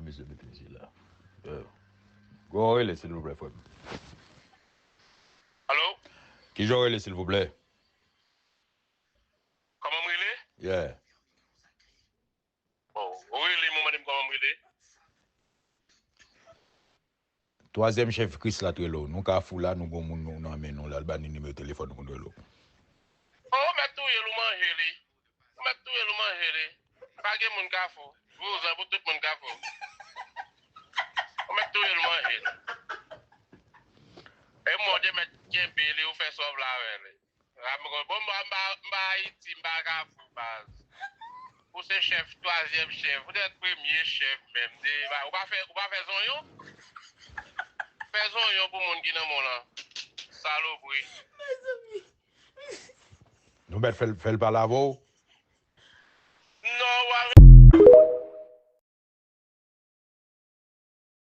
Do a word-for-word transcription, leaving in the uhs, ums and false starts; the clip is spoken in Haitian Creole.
Mesye, mete mesye la. Yo. Kòman w rele, silvouplè, frè m? Alo? Kijan w rele, silvouplè? Kòman m rele? Yeah. Bon, ou rele m, ou mande m kòman m rele? Twazyèm chèf Krisla t rele w. Nou Kafou la, nou gon moun nou nan men nou la, l ba nou nimewo telefòn nou pou n rele w. Oh, ou mèt touye l, ou manje li. Ou mèt touye l, ou manje li. Pa gen moun Kafou. Vouzan pou tout moun Kafou. Ou mèt touye l, ou manje li. E mòde mèt kenbe li, ou fè sa w vle avè li. Ah, m konn. Bon, m pa, m pa, m pa Ayiti, m pa Kafou, baz. Ou se chèf, twazyèm chèf, ou dwèt premye chèf menm. De, ba, ou pa fè, ou pa fè zonyon? Fè zonyon pou moun ki nan mòn lan. Salopri. Mezanmi. Nou mèt fè l, fè l pale avè w? Non, w a